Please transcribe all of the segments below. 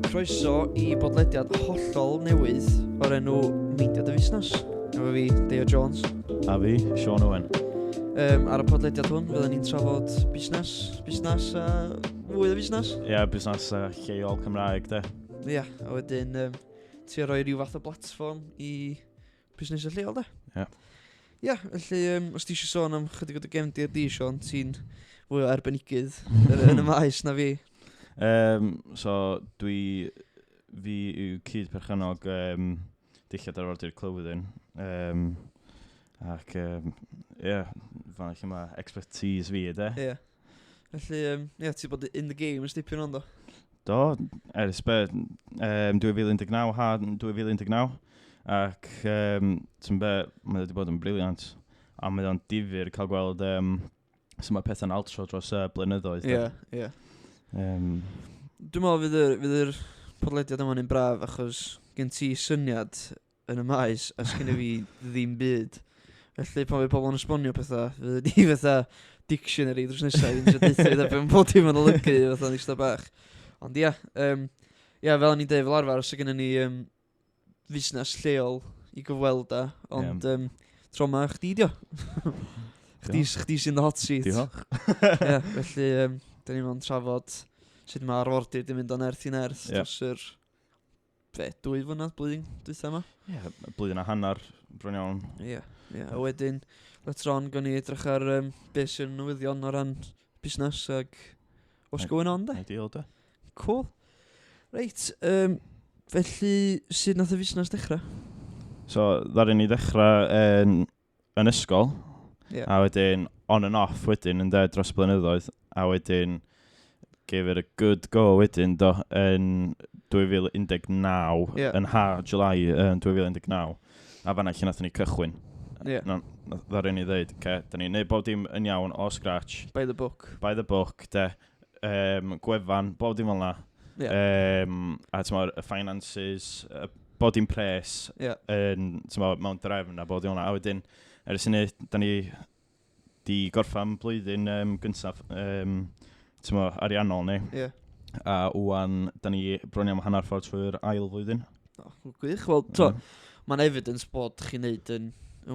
Croeso i bodlediad hollol newydd o'r enw Meindio dy Fusnes. Efo fi, Deio Jones. A fi, Sean Owen. Ar y podlediad hwn, fydden ni'n trafod busnes, busnes a fwy o fusnes. Ie, yeah, busnes lleol Cymraeg, de. Ie, yeah, a wedyn ti roi rhyw fath o blatfform i busnesau lleol, de. Ie. Yeah. Ie, yeah, felly os ti eisiau sôn am chydig o dy gefndir di, Sean, ti'n fwy o arbenigydd yn y maes na fi. So, fi yw cyd-perchennog Dillad Arfordir Clywedyn. Ac, ie, fan lle mae expertise fi, de. Ie. Yeah. Felly, ie, ti bod in the game ers dipyn ond o? Do, ers be, 2019, ha, 2019. Ac, ti'n be, mae wedi bod yn brilliant. A mae o'n difyr cael gweld sut mae pethau'n altro dros blynyddoedd. Ie, ie. Dwi'n meddwl fydd yr podlediad yma'n un braf achos gen ti syniad yn y maes a sgynna fi ddim byd. Felly pan fydd pobl yn esbonio pethau, fydd di fatha dictionary drws nesaf i'n trio deutha fi be mae bob dim yn olygu fatha eistedd bach. Ond ia, ia, fel o'n i'n deud fel arfer, os gynna ni fusnes lleol i gyfweld â, ond tro ma chdi dio. Chdi sy'n the hot seat. Diolch. Ie, felly da ni'n mynd trafod sut mae arfordir di mynd o nerth i nerth dros yr 2 flynedd, blwyddyn dwytha yma. Ie, yeah, blwyddyn a hanner, bron iawn. Ie, yeah, yeah. A wedyn, later on, gawn ni edrych ar beth sy'n newyddion o ran busnes ag what's going on, de. Ideal, de. Cool. Reit, felly, sut nath y fusnes dechrau? So, ddaru ni ddechrau yn ysgol, a wedyn on and off wedyn yn de dros blynyddoedd, a wedyn gave it a good go wedyn do yn 2019, yn ha July yn 2019, a fanna lle nathon ni cychwyn. Yeah. No, ddaru ni ddeud, okay, da ni'n neud bob dim yn iawn o scratch. By the book. By the book, de. Gwefan, bob dim fel 'na. Yeah. A t'mod, y finances, bob dim pres yn, t'mod, mewn drefn a bob dim fel 'na. A wedyn, ers hynny, da ni di gorffan blwyddyn gyntaf, t'mod, ariannol ni. Yeah. A ŵan, da ni bron iawn hanner ffordd trwy'r ail flwyddyn. Oh, gwych. Wel, to, mae'n evidence bod chi'n neud yn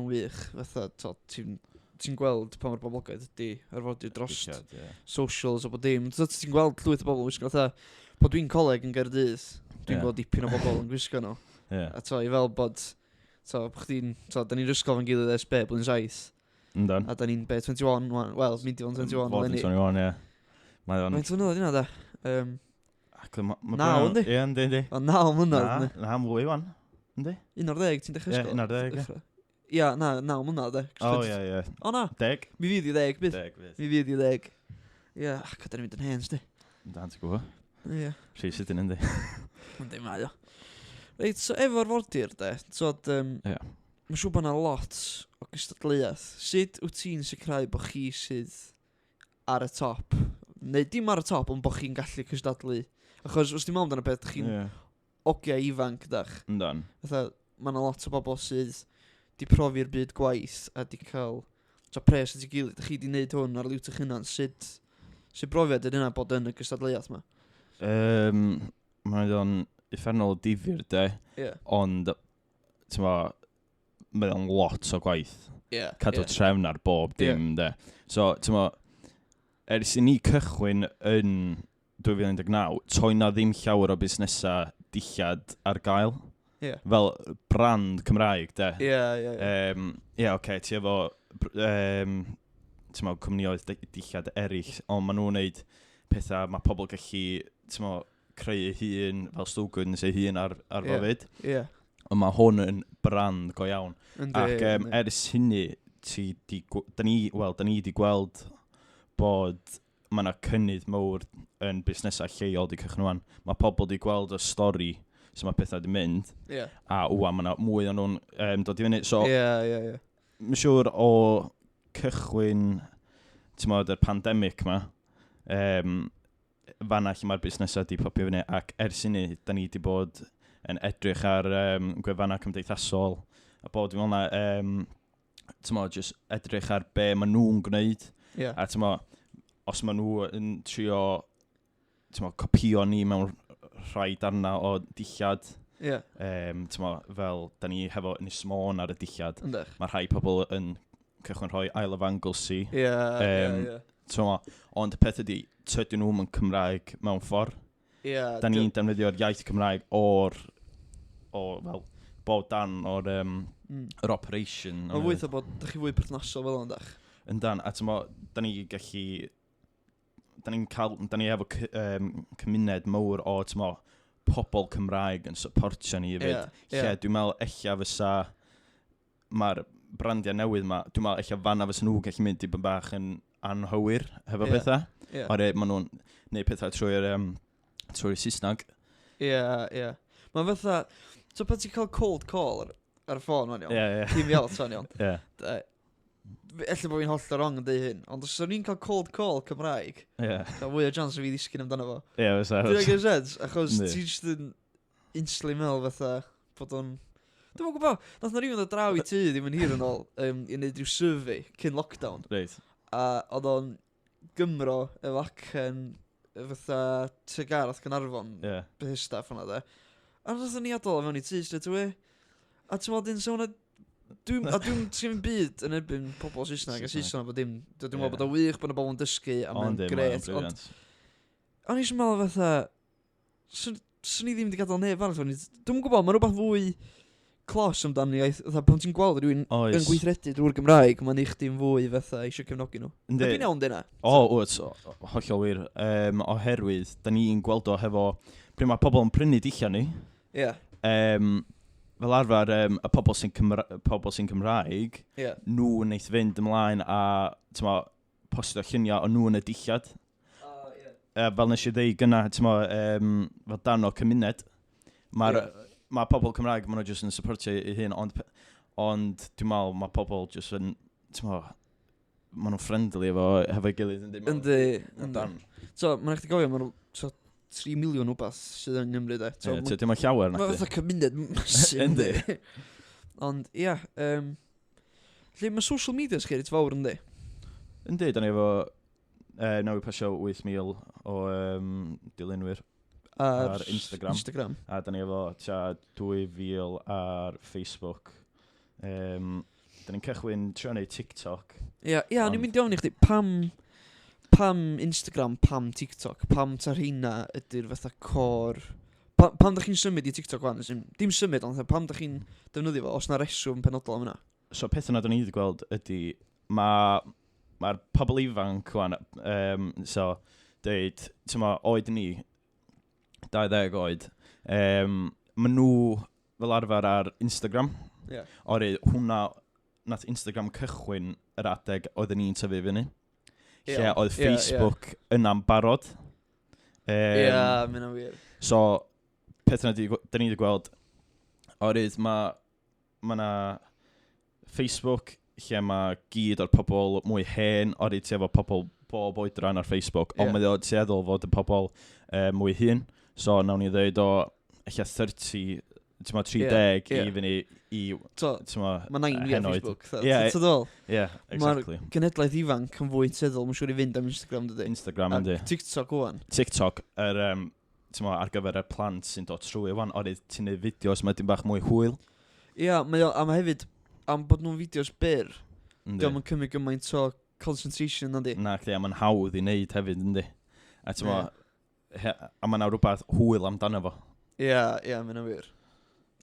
wych. Fatha, to, ti'n gweld pa mor boblogaidd ydy arfordir dros socials a bod dim. Ti'n gweld llwyth o bobl yn gwisgo. Fatha, pan dwi'n coleg yn Gaerdydd, dwi'n gweld dipyn o bobl yn gwisgo nhw. Yeah. A to, i fel bod, to, chdi'n, to, da ni'n ysgol fan gilydd ers be, blwyddyn 7. Yndan. A da ni'n be, 21, wel, mynd i fod yn 21. Fod yn 21, ie. Mae o'n... Faint o flynyddoedd yna, da? Naw, yndi? Ie, yndi, yndi. O, 9 mlynedd. Na, mwy, wan. Yndi? 11, ti'n dechrau ysgol? Ie, 11, ie. Ia, na, 9 mlynedd, de. O, ie, ie. O, na. 10. Mi fydd i 10, bydd. 10, fydd. Mi fydd i 10. Ie, ac da ni'n mynd yn hen, sdi. Da, ti'n gwybod. Ie. Rhy sydyn, yndi. Yndi, mae o. Reit, so efo'r arfordir, de, so, mae'n siŵr bod yna lot o gystadleuaeth. Sut wyt ti'n sicrhau bod chi sydd ar y top? Neu dim ar y top, ond bod chi'n gallu cystadlu. Achos, os ti'n meddwl amdano beth, chi'n ogia ifanc, dach. Yndan. Fatha, mae yna lot o bobl sydd di profi'r byd gwaith a di cael so pres at ei gilydd. Dach chi di wneud hwn ar liwt eich hunan. Sut brofiad ydy hynna bod yn y gystadleuaeth yma? Mae'n o'n uffernol o difyr, de. Yeah. Ond, ti'n mo, mae o'n lot o gwaith. Yeah, Cadw trefn ar bob dim, de. So, ti'n mo, ers i ni cychwyn yn 2019, toi na ddim llawer o busnesau dillad ar gael. Yeah. Fel brand Cymraeg, de. Ie, ie, ie. Ie, oce, ti efo, ti'n mo, cwmnïoedd dillad eraill, ond maen nhw'n neud pethau, mae pobl gallu, ti'n mo, creu eu hun, fel slogans eu hun ar fo fyd. Ie. Ond mae hwn yn brand go iawn. Yndi, Ac ers hynny, ti di da ni, wel, da ni di gweld bod mae yna cynnydd mawr yn busnesau lleol di cychwyn ŵan. Mae pobl di gweld y stori sy'n mae pethau di mynd, a ŵan mae yna mwy o'n nhw'n dod i fyny. So, Ie, ie, ie. Mae'n siŵr o cychwyn, ti'n modd, yr pandemig ma, fanna lle mae'r busnesau di popio fyny, ac ers hynny, da ni di bod yn edrych ar gwefannau cymdeithasol, a bod fel yna, ti'n modd, just edrych ar be maen nhw'n gwneud. Ie. A ti'n modd, os maen nhw yn trio, ti'n modd, copio ni mewn rhai darna o dillad. Ie. T'mo, fel, da ni hefo Ynys Môn ar y dillad. Yndych. Mae rhai pobl yn cychwyn rhoi Isle of Anglesey. Ie, ie, ie. T'mo, ond y peth ydy, tydyn nhw'm yn Cymraeg mewn ffordd. Da ni'n defnyddio'r iaith Cymraeg o'r, o, fel, bob dan o'r yr operation. Mae'n fwy o bod, da chi fwy perthnasol fel o'n dach. Yndan, a t'mo, da ni gallu, da ni'n cael, da ni efo cymuned mawr o, t'mo, pobl Cymraeg yn supportio ni hefyd. Lle dwi'n meddwl ella fysa, mae'r brandiau newydd ma, dwi'n meddwl ella fanna fysa nhw gallu mynd i bod bach yn anghywir hefo pethau. Oherwydd maen nhw'n neud pethau trwy'r Saesneg. Ie, ie. Mae'n fatha, so pan ti'n cael cold call ar y ffôn, ma'n iawn. Ie, ie. Dim i alw, iawn. Ie. Ella bod fi'n hollol wrong yn deud hyn, ond os o'n i'n cael cold call Cymraeg, cael fwy o chance o fi ddisgyn amdano fo. Ie, fysa. Dwi'n gwneud sense, achos Yndi. ti jyst yn instantly meddwl fatha bod o'n... Dwi'm yn gwybod, nath na rhywun ddod draw i tŷ ddim yn hir yn ôl i wneud rhyw survey cyn lockdown. A oedd o'n Gymro efo acen fatha Tregarth Caernarfon, Bethesda ffona de. A nath ni adael o fewn i tŷ straight away. A ti'n meddwl, dyn, so hwnna... Dwi'n, a dwi'n trin byd yn erbyn pobl Saesneg a Saesneg. Saeson a bod dim. Dwi'n meddwl bod o wych bod y bobl yn dysgu a mae'n Ond gret. Ond o'n i eisiau meddwl fatha, swn i ddim wedi gadael neb arall. Dwi'm yn gwybod, mae'n rhywbeth fwy clos amdano iaith. Fatha, pan ti'n gweld rhywun yn gweithredu drwy'r Gymraeg, mae'n neud chdi'n fwy fatha eisiau cefnogi nhw. Yndi. Ydw i'n iawn dyna? O, wyt, hollol wir. Oherwydd, da ni'n gweld o hefo, pryd mae pobl yn prynu dillad ni, fel arfer, y pobl sy'n Cymraeg, nhw wneith fynd ymlaen a, t'mo, postio lluniau o nhw yn y dillad. Fel nes i ddeud gynna, t'mo, fel dan o cymuned, mae'r mae pobl Cymraeg, maen nhw jyst yn supportio eu hun, ond dwi'n meddwl mae pobl jyst yn, t'mo, maen nhw'n friendly hefo'i gilydd, yndi? Yndi, Ma'n yndi. dan. So, mae'n rhaid i gofio, maen nhw, so, 3 miliwn wbath sydd yng Nghymru, de. So, Ie, dim ond llawer, Mae nacdi? fatha cymuned massive. Yndi. Yndi. Ond, ia, lle mae social media sgeri fawr, yndi? Yndi, da ni efo newydd pasio 8,000 o dilynwyr ar Instagram. Instagram. A da ni efo tua 2,000 ar Facebook. Da ni'n cychwyn trio neud TikTok. Ia, ia, o'n i'n Ond- mynd i ofyn i chdi, pam Instagram, pam TikTok, pam ta rheina ydy'r fatha core... Pam da chi'n symud i TikTok wan? As in, dim symud, ond fatha pam da chi'n defnyddio fo, os na reswm penodol am hynna? So peth yna da ni wedi gweld ydy, mae'r pobl ifanc wan, so deud, ti'n ma, oed ni, 20 oed, maen nhw fel arfer ar Instagram. Oherwydd hwnna, nath Instagram cychwyn yr adeg oedden ni'n tyfu fyny. Lle oedd Facebook yna'n barod. Ie, ma' hynna'n wir. So, peth yna da ni wedi gweld, oherwydd ma 'na Facebook lle mae gyd o'r pobl mwy hen, oherwydd ti efo pobl bob oedran ar Facebook, ond mae o tueddol fod y pobl mwy hŷn. So, nawn ni ddeud o, ella 30, ti'n ma, 30 i fyny i, So, ti'n ma, mae nain fi ar henoed. Facebook. Ie, Ti'n ddol? Ie, Ma'r exactly. genedlaeth ifanc yn fwy tueddol, mae'n siŵr i fynd am Instagram, dydy? Instagram, A yndi. TikTok wan. TikTok, ti'n ma, ar gyfer y plant sy'n dod trwy wan, oherwydd ti'n neud fideos, mae dim bach mwy hwyl. Ia, mae o, a mae hefyd, am bod nhw'n fideos byr, Yndi. dio'm yn cymryd gymaint o concentration, nadi? Na, chdi, a mae'n hawdd i wneud hefyd, yndi. A ti'n ma, a mae 'na rhywbeth hwyl amdano fo. Ia, ia, mae'n wir.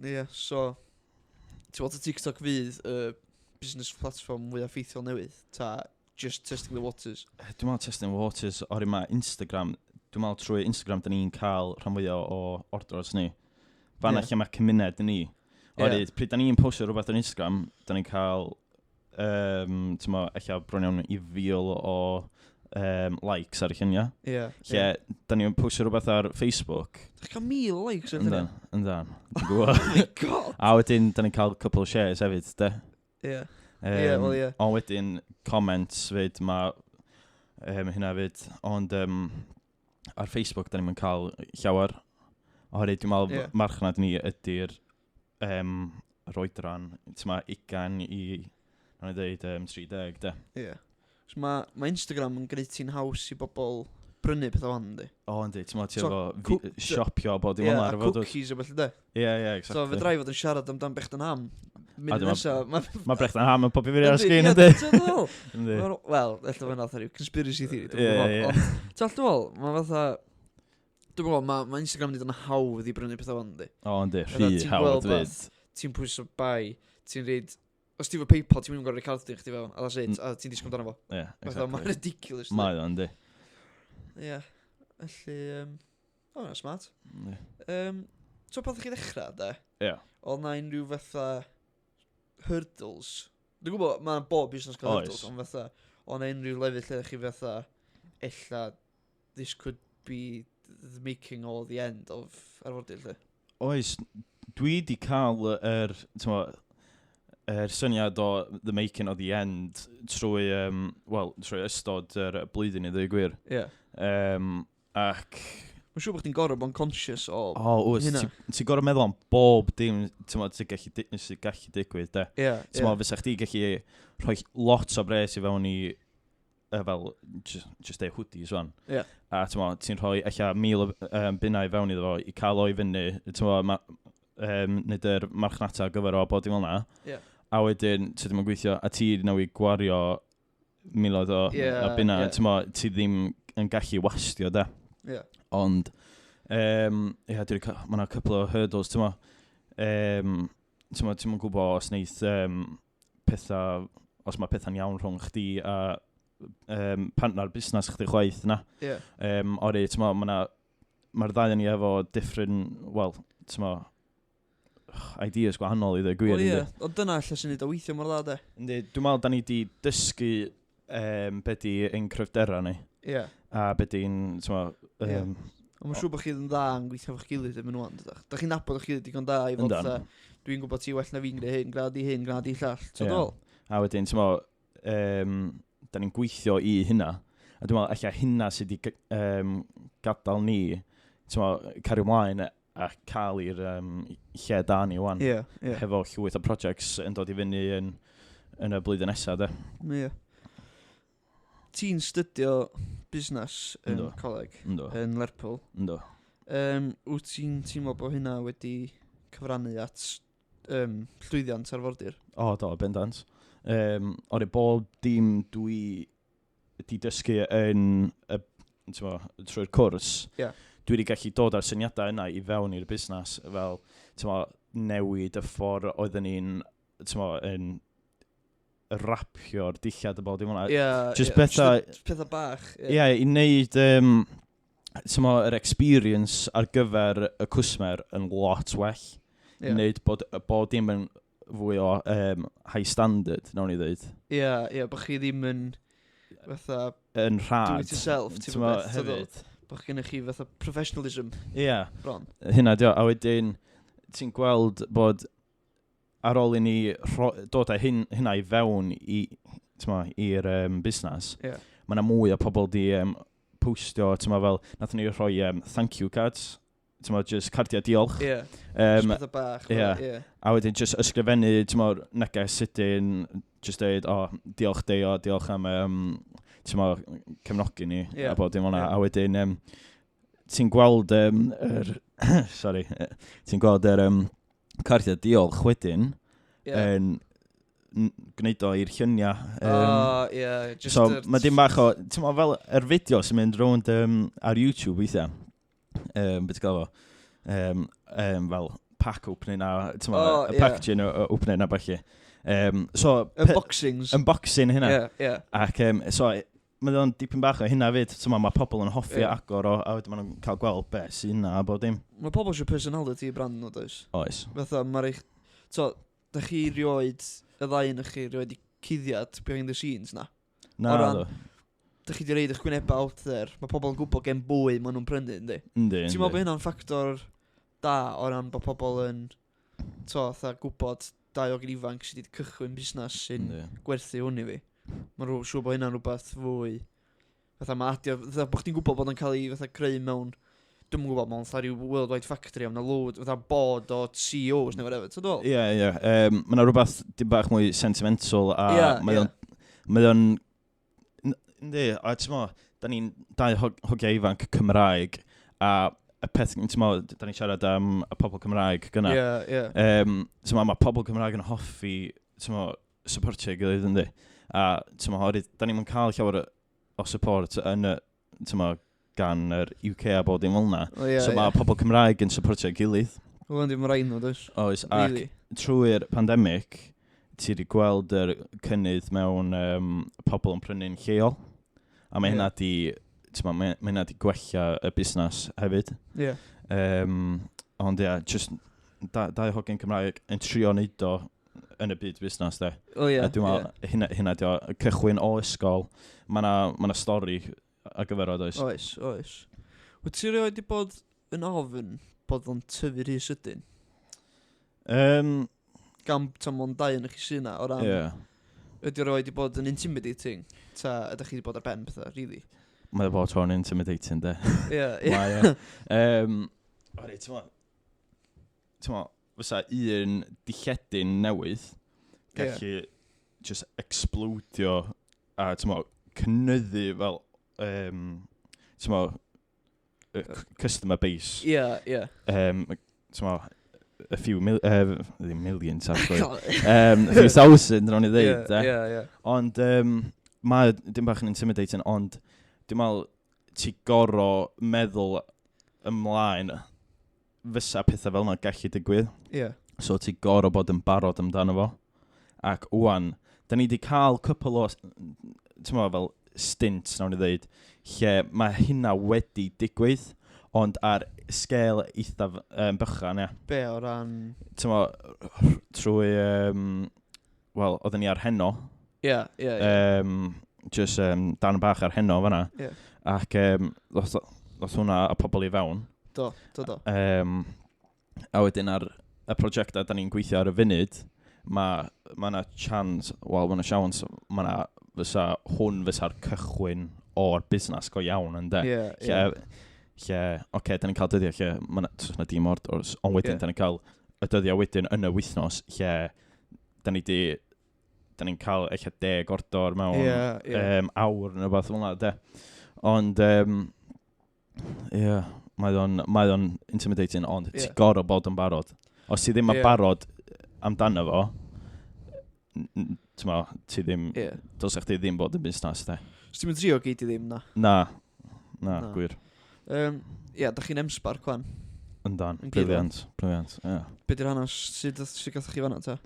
Ia, so, ti'n gweld y TikTok fydd y business platform fwy effeithiol newydd, ta just testing the waters? Dwi'n meddwl testing the waters, oherwydd mae Instagram, dwi'n meddwl trwy Instagram, da ni'n cael rhan fwyaf o orders ni. Fanna lle mae cymuned ni. Oherwydd, pryd da ni'n postio rhywbeth ar Instagram, da ni'n cael, ti'n mo, ella bron iawn i 1,000 o likes ar y lluniau. Lle, da ni'n postio rhywbeth ar Facebook. Da chi'n cael 1,000 o likes ar Yndan, hynny? yndan. Dwi'n gwybod. Oh my God! A wedyn, da ni'n cael couple of shares hefyd, de. Ie, wel ie. Ond wedyn, comments fyd, mae hynna fyd. Ond ar Facebook, da ni'n cael llawer. Oherwydd, dwi'n meddwl marchnad ni ydy'r yr oedran, ti'n ma, 20 i, nawn ni ddeud, 30, de. Ie. So mae Instagram yn gwneud ti'n haws i bobl brynu pethau wan, yndi? O, yndi, ti'n meddwl, ti So, efo siopio a bod dim Ie, ond a ar efo, dwyt? cookies a felly de. Ie, So, exactly. fedra i fod yn siarad amdan Bechdan Ham. A Munud nesa. Mae Brechdan Ham yn popio fyny ar y Yndi, sgrin, ie, yndi? ti'n meddwl? Yndi. Wel, ella fod yna rhyw conspiracy theory, dwi'n Ie, gwybod. ie. Ond, ti'n meddwl, mae fatha... Dwi'n gwybod, mae Instagram wedi dod yn hawdd i brynu pethau fan, yndi? O, yndi, Fatha, rhy ti'n hawdd gweld fyd. Ti'n pwyso buy, ti'n reid... Os ti efo PayPal, ti'n mynd yn gorfod cardyn chdi fewn, a that's it, a ti'n disgwyl amdano fo. Ie, Fatha, mae'n exactly. ridiculous. yndi? Mae o, yndi. Ie. Felly, o, na, smart. Yndi. So, pan ddech chi ddechrau, de? Ie. Oedd na unrhyw fatha hurdles? Dwi'n gwybod, mae bob busnes cael Oes. hurdles, ond fatha, oedd na unrhyw lefydd lle chi fatha, ella, this could be the making or the end of Arfordir, lle. Oes, dwi di cael yr, t'mo, yr syniad o the making of the end trwy, wel, trwy ystod yr blwyddyn i ddweud gwir. Ie. Ac, Mae'n siŵr bod chdi'n gorfod bod yn conscious o... o, oes, Hynna. ti'n gorfod meddwl am bob dim, t'mo, ti'n gallu, sy'n gallu digwydd, de. T'mo, fysa chdi gallu rhoi lot o bres i fewn i, fel, just deud hoodies wan. A t'mo, ti'n rhoi ella 1,000 o bunnau i fewn iddo fo i cael o i fyny, t'mo, neud yr marchnata ar gyfer o a bod dim fel 'na. A wedyn, ti ddim yn gweithio, a ti newydd gwario miloedd o o bunnau, t'mo, ti ddim yn gallu wastio, de. Ond, ie, ma' 'na couple o hurdles, t'mo. T'mo, ti'm yn gwybod os neith pethau, os mae pethau'n iawn rhwng chdi a partner busnes chdi chwaith, na. Ori, t'mo, mae'r ddau yn ni efo different, wel, t'mo, ideas gwahanol i ddweud gwir. Wel, ie, Yndi? ond dyna lle sy'n neud o weithio mor dda, de. Yndi, dwi'n meddwl da ni di dysgu be di ein cryfderau ni, a be di'n, t'mo, Ond mae'n siŵr bod chi yn dda yn gweithio efo'ch gilydd yn mynd wan, dydach. Da chi'n nabod eich gilydd digon da i fod Yndan. fatha, dwi'n gwybod ti well na fi'n gwneud hyn, gwna di hyn, gwna di llall. Ti'n dod? A wedyn, t'mo, da ni'n gweithio i hynna. A dwi'n meddwl, ella hynna sydd wedi gadael ni, t'mo, cario ymlaen a cael i'r lle da ni wan. Ie, ie. Hefo llwyth o projects yn dod i fyny yn y blwyddyn nesaf, de. Ie. Ti'n studio busnes yn Yndw. coleg, Yndw, yn Lerpwl. yndw. Wyt ti'n teimlo bod hynna wedi cyfrannu at llwyddiant Arfordir? O, do, bendant. O'r bob dim dwi di dysgu yn y, t'mo, trwy'r cwrs, dwi wedi gallu dod â'r syniadau yna i fewn i'r busnes, fel, t'mo, newid y ffordd oedden ni'n, t'mo, yn rapio'r dillad y bob dim hwnna. Just pethau- Just pethau bach. Ie, yeah, i wneud, t'mo, yr experience ar gyfer y cwsmer yn lot well. I wneud bod, bod dim yn fwy o high standard, nawn ni ddweud. Ie, ie, bod chi ddim yn fatha Yn rhad. do it yourself, ti'n T'mo, beth, ti'n hefyd. Bod gennych chi fatha professionalism Ie, bron. hynna dio. A wedyn, ti'n gweld bod ar ôl i ni dod â hynna i fewn i, t'mo, i'r busnes, mae yna mwy o pobl di postio, t'mo, fel, nathon ni rhoi thank you cards, t'mo, just cardiau diolch. Just pethau bach. Ie. A wedyn just ysgrifennu, t'mo, neges sydyn, just deud, o, diolch Deio, diolch am, t'mo, cefnogi ni, a bod dim hwnna. A wedyn, ti'n gweld, yr, sorry, ti'n gweld yr cardiau diolch wedyn, yn gwneud o i'r lluniau. O, ie, just So, mae dim bach o, ti'n meddwl fel yr fideo sy'n mynd rownd ar YouTube weithiau, beth ti'n gael fo, fel pack opening a, ti'n meddwl, O, y ie. packaging opening a ballu. So, Unboxings. Unboxing hynna. Ie, ie. Ac, so, mae o'n dipyn bach o hynna fyd, ti'n meddwl, mae pobl yn hoffi agor o, a wedyn maen nhw'n cael gweld beth sy'n yna a bod dim. Mae pobl eisiau personality i brand nhw, does? Oes. Fatha, mae'r eich... So, da chi rioed, y ddau yn chi rioed i cuddiad behind the scenes na. Na, O ran- do. Da chi di reid eich gwynebau out there. Mae pobl yn gwybod gen bwy maen nhw'n prynu, yndi? Yndi, Ti'n meddwl bod hynna'n ffactor da o ran bod pobl yn to, fatha, gwybod dau ogyn ifanc sydd wedi cychwyn busnes sy'n gwerthu hwn i fi. Mae'n siŵr bod hynna'n rhywbeth fwy. Fatha mae adio, fatha bod chdi'n gwybod bod o'n cael ei fatha creu mewn, dwi'm yn gwybod, mewn fatha rhyw worldwide factory, am na load, fatha board o CEOs neu whatever, ti'n dweud? Ie, ie. Mae yna rhywbeth dim bach mwy sentimental a mae o'n... Mae o'n... Yndi, a ti'n mo, da ni'n dau hogiau ifanc Cymraeg, a y peth, ti'n mo, da ni'n siarad am y pobl Cymraeg gynna. Ie, ie. Ti'n mo, mae pobl Cymraeg yn hoffi, ti'n mo, supportio ei gilydd, yndi? A, ti'n mo, oherwydd, da ni'n cael llawer o support yn y, ti'n mo, gan yr UK a bod dim fel 'na. O, ie, So mae pobl Cymraeg yn supportio ei gilydd. Wel, yndi, mae rhaid nhw, does? Oes, ac Really. trwy'r pandemig, ti wedi gweld yr cynnydd mewn pobl yn prynu'n lleol. A mae hynna di, ti'n mo, mae hynna di gwella y busnes hefyd. Ond ie, just dau hogyn Cymraeg yn trio neud o yn y byd busnes, de. O, ie, A dwi'n meddwl, hynna di o, cychwyn o ysgol, mae 'na stori ar gyfer o, does? Oes. Wyt ti rioed di bod yn ofn bod o'n tyfu rhy sydyn? Gan ta mond dau yn eich sy'n na, o ran... Ydy o rioed di bod yn intimidating? Ta ydych chi wedi bod ar ben pethau, really? Mae o bod tro'n intimidating, de. Ie, ie. Mae o. Ori, ti'n mo, fysa un dilledyn newydd gallu just explodio a, ti'n mo, cynyddu fel, ti'n mo, y customer base. Ie, ie. Ti'n mo, a few ddim millions, actually. A few thousand, ro'n i ddeud, de. Ie, ie. Ond mae dim bach yn intimidating, ond dwi'n meddwl ti goro meddwl ymlaen fysa pethau fel yna gallu digwydd. So ti goro bod yn barod amdano fo. Ac wan, da ni wedi cael cwpl o, ti'n meddwl, fel stints, nawn ni ddeud, lle mae hynna wedi digwydd, ond ar scale eithaf bychan, ie. Be o ran? Ti'n meddwl, trwy, wel, oedden ni ar Heno. Ie, ie, ie. Just darn bach ar Heno fan'na. Ac ddoth hwnna a pobl i fewn. Do, do, do. A wedyn ar y prosiectau da ni'n gweithio ar y funud, mae 'na chance, wel, mae 'na siawns, mae 'na fysa hwn fysa'r cychwyn o'r busnes go iawn, ynde? Ie, Lle, ie. lle, oce, da ni'n cael dyddiau lle mae 'na dim orders, ond wedyn da ni'n cael y dyddiau wedyn yn y wythnos lle da ni'n cael eich 10 order mewn Ie, ie. awr neu rhywbeth fel 'na, de. Ond, ie, mae o'n intimidating, ond ti gorfod bod yn barod. Os ti ddim yn barod amdano fo, t'mo, ti ddim, dylsa chdi ddim bod yn busnes, de. Os ti'n mynd trio, gei di ddim, na. Na, na, Na. gwir. Ie, da chi'n M-Sparc wan. Yndan, Yn Gaerwen. brilliant, brilliant, ie. Be di'r hanes? Sut gathoch chi fan'na, ta?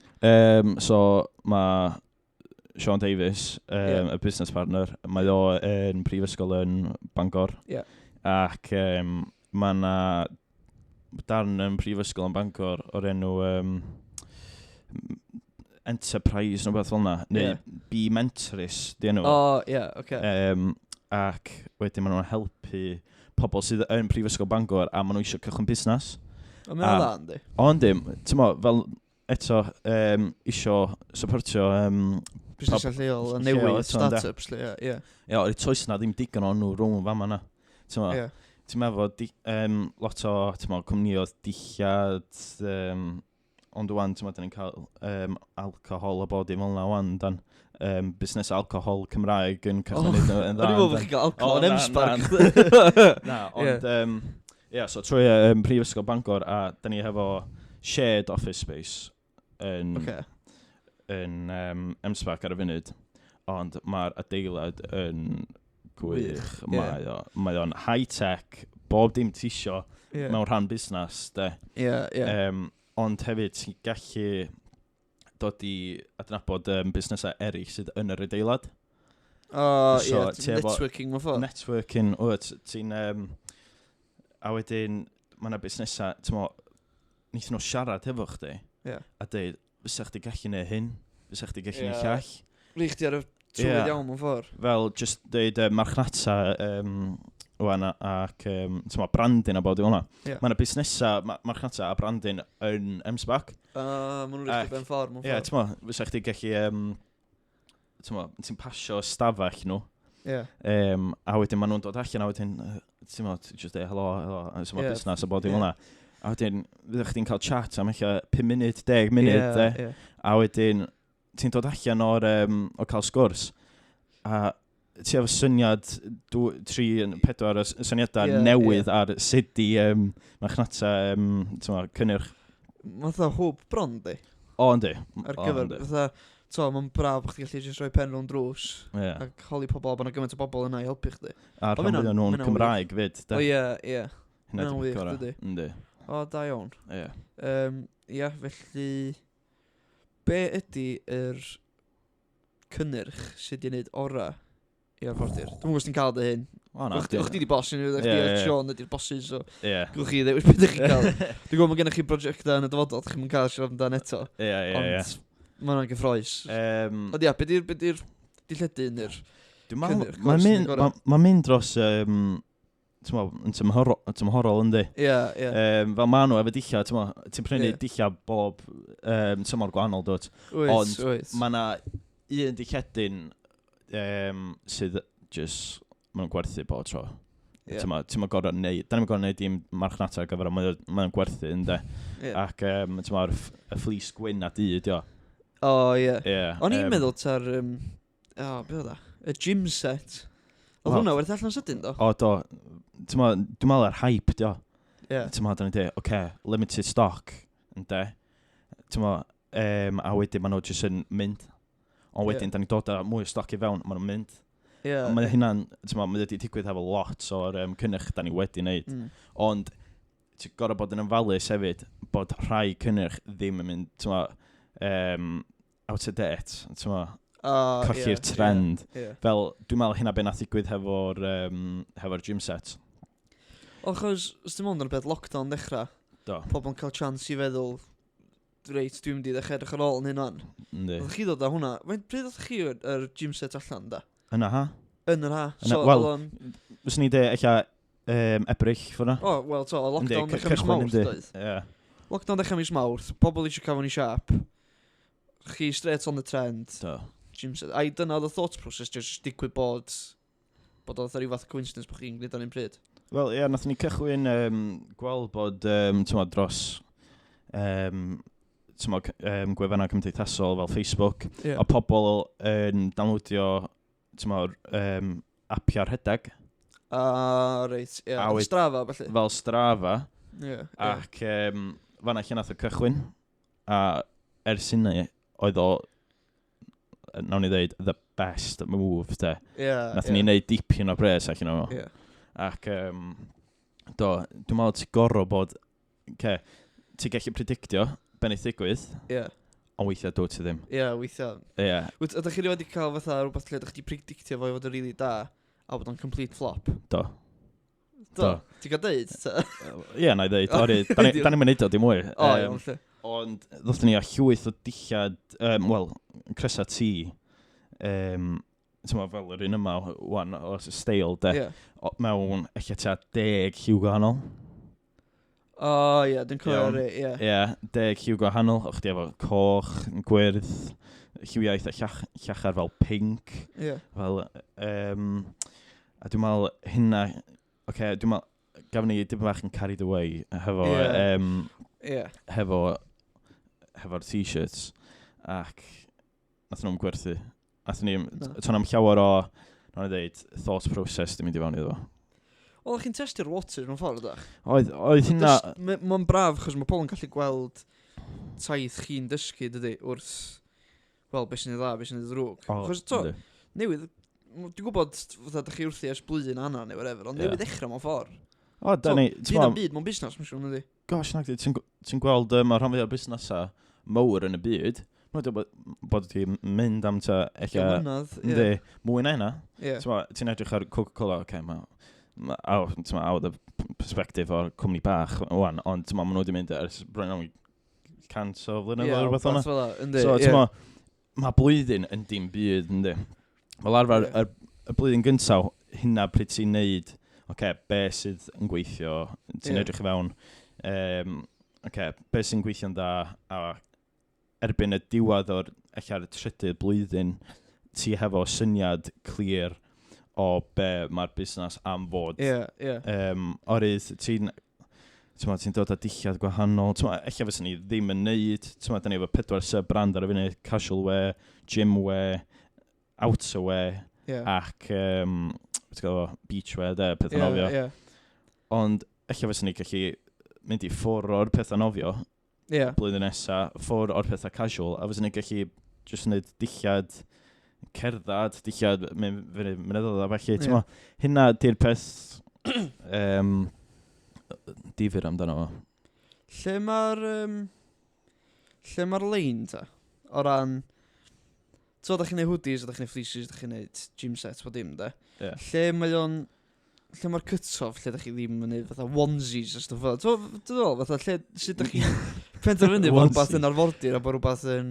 So, mae Sean Davies, y business partner, mae o yn prifysgol yn Bangor. Ac mae yna darn yn prifysgol yn Bangor o'r enw Enterprise neu beth fel yna, neu Be Mentrus, di enw. O, ie, oce. Ac wedyn maen nhw'n helpu pobl sydd yn Prifysgol Bangor a maen nhw eisiau cychwyn busnes. O, mae'n dda, yndi? O, yndi, ti'n mo, fel eto, isio supportio busnesau lleol a lleol newydd, eto, ynde? start-ups, lle, ie, ie. Ie, o'r toes na ddim digon o'n nhw rhwng fama na. Ti'n mo, ti'n meddwl, lot o, ti'n mo, cwmnioedd dillad, ond wan, ti'n mo, da ni'n cael alcohol a bod dim fel 'na wan, dan busnes alcohol Cymraeg yn cychwyn O, yn dda. O'n i'n meddwl bod chi'n cael alcohol O, yn na, M-Sparc. Na, ond, ie, so trwy Prifysgol Bangor, a da ni hefo shared office space yn, yn M-Sparc ar y funud, ond mae'r adeilad yn gwych. Wych, ie. Mae o'n high-tech, bob dim ti isio mewn rhan busnes, de. Ie, ie. Ond hefyd, ti'n gallu dod i adnabod busnesau eraill sydd yn yr adeilad. O, ie, So, ti networking mewn ffordd. Networking, wyt, ti'n... A wedyn, mae yna busnesau, ti'n mo, wnaethon nhw siarad efo chdi, a dweud, fysa chdi gallu neud hyn, fysa chdi gallu neud llall. Rhoi chdi ar y trywydd iawn mewn ffordd. Fel, just dweud marchnata, wan, ac, ti'n mo, branding a bod i hwnna. Mae yna busnesau, marchnata a branding yn M-Sparc. A, ma' nhw'n rhoi chdi ben ffordd mewn Ie, ffordd. ti'n mo, fysa chdi gallu, ti'n mo, ti'n pasio stafell nhw. A wedyn maen nhw'n dod allan, a wedyn, ti'n mo, ti'n just deud, helo, helo, a ti'n mo, busnes a bod i hwnna. A wedyn, fyddech chdi'n cael chat am ella 5 munud, 10 munud, de. A wedyn, ti'n dod allan o cael sgwrs, a ti efo syniad, dw, tri, pedwar o syniadau newydd ar sut i marchnata t'mo, cynnyrch. Mae'n fatha hwb bron, di. O, yndi. Ar gyfer, fatha, to, mae'n braf bod chdi gallu jyst rhoi pen rownd drws Ie. Ac holi pobl, bod yna gymaint o bobl yna i helpu chdi. A O, rhan ma' fwyaf nhw'n hynna'n wych. Cymraeg fyd, O de. ie, ie. Hynna hynna'n 'di wych, gorau. dydi? Yndi. O, da iawn. Ie. Ia, felly, be ydy yr cynnyrch sydd wedi gwneud ora i Arfordir? Dwi'n gwybod os ti'n cael dy hyn. O, na. Chdi chdi di boss yn chdi Ie, a ie. Sean ydy'r bosses, so Ie. gwch chi ddewis beth ydych chi'n cael. Dwi'n gwybod mae gennych chi brosiectau yn y dyfodol, chi'n mynd cael siarad amdan eto. Ie, ie, ie. Ond mae hwnna'n gyffroes. Ond ia, be di'r dilledyn neu'r Dwi'n meddwl, cynnyrch mae'n cors yn mynd, gorau? ma mynd dros, ti'n meddwl, yn tymhorol, tymhorol yndi. Ie, ie. Fel ma nhw efo dillad, ti'n meddwl, ti'n prynu dillad bob tymor gwahanol, dwt. Wyt, Ond wyt. Mae na un dilledyn sydd just, maen nhw'n gwerthu bob tro. Ti'n meddwl, ti'n gorfod neud, da ni'n gorfod neud dim marchnata ar gyfer o, mae o'n gwerthu, yndê. Ac, ti'n meddwl, y fleece gwyn a du, dio. O, ie. Ie. O'n i'n meddwl ta'r... O, be oedd o? Y gym set. Oedd Wel, hwnna werth allan sydyn, do? O, do. Ti'n meddwl, dwi'n meddwl ar hype, dio. Ie. Ti'n meddwl, da ni'n dweud, oce, limited stock, ynde? Ti'n meddwl, a wedyn maen nhw jyst yn mynd. Ond wedyn, da ni'n dod â mwy o stoc i fewn, maen nhw'n mynd. Ond mae hynna'n, ti'n meddwl, mae wedi digwydd hefo lot o'r cynnyrch da ni wedi wneud. Ond, ti'n gorfod bod yn ymfalus hefyd, bod rhai cynnyrch ddim yn mynd, ti'n meddwl, out of date, ti'n meddwl, colli'r trend. Fel, dwi'n meddwl hynna be nath ddigwydd hefo'r gym set. O, achos, os dim ond yn y peth lockdown dechrau, pobl yn cael chance i feddwl, reit, dwi'n mynd i ddechrau edrych ar ôl yn hyn o'n. Yndi. Oeddech chi ddod â hwnna? Faint pryd oeddech chi yr gym set allan, da? Yna ha? Yn yr ha. Yna- So, wel, oedd o'n... Fyswn i dweud, ella, Ebrill, ffwrna. O, wel, to, Yndi, lockdown dechrau mis cychwyn, Mawrth, yndi. doedd? Ie. Lockdown dechrau mis Mawrth, pobl eisiau cael fyny siap, chi straight on the trend, Do. gym set. Ai, dyna oedd y thought process, just digwydd bod oedd rhyw fath o coincidence bod chi'n gwneud o'n un pryd. Wel, ie, nathon ni cychwyn gweld bod, ti'n mo, dros, ti'n mo, gwefannau cymdeithasol fel Facebook, a pobl yn downloadio, ti'n mo, apiau rhedeg, A, reit, ie. A Strava, felly. fel Strava, Ie. ie. ac fanna lle nath o cychwyn, a ers hynny, oedd o, nawn ni ddeud, the best move, de. Nathon ni wneud dipyn o bres allan o. Ac, do, dwi'n meddwl ti'n gorfod bod, ce, ti'n gallu predictio be wneith ddigwydd, ond weithiau dwyt ti ddim. Ie, weithiau. Ie. Wyt, ydych chi wedi cael fatha rhywbeth lle ydych chi predictio fo i fod yn rili da, a bod o'n complete flop? Do. Do. Do. Ti'n cael deud? Ta? Ie, na i ddeud, ori, da ni'n mynd o dim mwy. O, iawn, lle. Ond ddothon ni â llwyth o dillad, wel, cresa T, ti'n meddwl fel yr un yma, wan, o steil, de, mewn ella tua 10 lliw gwahanol. O, ie, dwi'n cofio Iawn. rei, ie. Ie, 10 lliw gwahanol, o'ch di efo coch, gwyrdd, lliwiau eitha llachar fel pink, fel, a dwi'n meddwl hynna, oce, okay, dwi'n meddwl, gafon ni dipyn bach yn carried away hefo, hefo'r t-shirts, ac nath nhw'n gwerthu. Nath ni, Na. ton am llawer o, nawn ni ddeud, thought process di mynd i fewn iddo fo. Wel, chi'n testio'r waters mewn ffordd, ydych? Oedd hynna, Mae'n braf, chos mae pobl yn gallu gweld taith chi'n dysgu, dydy, wrth, wel, beth sy'n ei dda, beth sy'n ei ddrwg. O, Chos, to, yndi. newydd, dwi'n gwybod, fatha, dych chi wrthi ers blwyddyn anna neu whatever, ond newydd ddechrau mewn ffordd. O, da ni, Ti'n am byd mewn busnes, mae'n siŵr, yndi? Gosh, nag di, ti'n gweld mae rhan fwyaf o busnesau mawr yn y byd, mae'n dweud bod wedi mynd am ta, ella, Mlynedd, ie. yndi, mwy na hynna. Ie. Ti'n edrych ar Coca-Cola, oce, mae, ti'n ma, out of perspective o'r cwmni bach, wan, ond ti'n ma, maen nhw wedi mynd ers bron iawn i 100 o flynyddoedd Ie, o rhywbeth o'na. rwbath fel 'na, yndi, So, ie. ti'n ma, mae blwyddyn yn dim byd, yndi. Fel arfer, y blwyddyn gyntaf, hynna pryd ti'n neud, oce, be sydd yn gweithio, ti'n edrych i fewn, oce, be sy'n gweithio'n dda, a erbyn y diwedd o'r, ella'r trydydd blwyddyn, ti hefo syniad clir o be mae'r busnes am fod. Ie, ie. Oherwydd ti'n ti'n dod â dillad gwahanol, ti'n ella fysa ni ddim yn neud, ti'n da ni efo pedwar sub-brand ar y funud, casual wear, gym wear, outerwear. Ac, beth ti'n galw fo, beachwear, de, pethau nofio. Ond, ella fysa ni gallu mynd i ffwr o'r pethau nofio blwyddyn nesa, ffwr o'r pethau casual, a fysa ni gallu jyst wneud dillad cerdded, dillad mynd fyny mynyddoedd a felly, ti'n mo, hynna di'r peth difyr amdano fo. Lle mae'r lein ta? O ran... So, da chi'n neud hoodies, da chi'n neud fleeces, da chi'n neud gym sets, bod dim, de. Lle mae o'n... Lle mae'r cut-off, lle da chi ddim yn neud fatha onesies a stwff fel. Ti'n meddwl, fatha, lle, sut da chi'n penderfynu bod rhywbeth yn arfordir a bod rhywbeth yn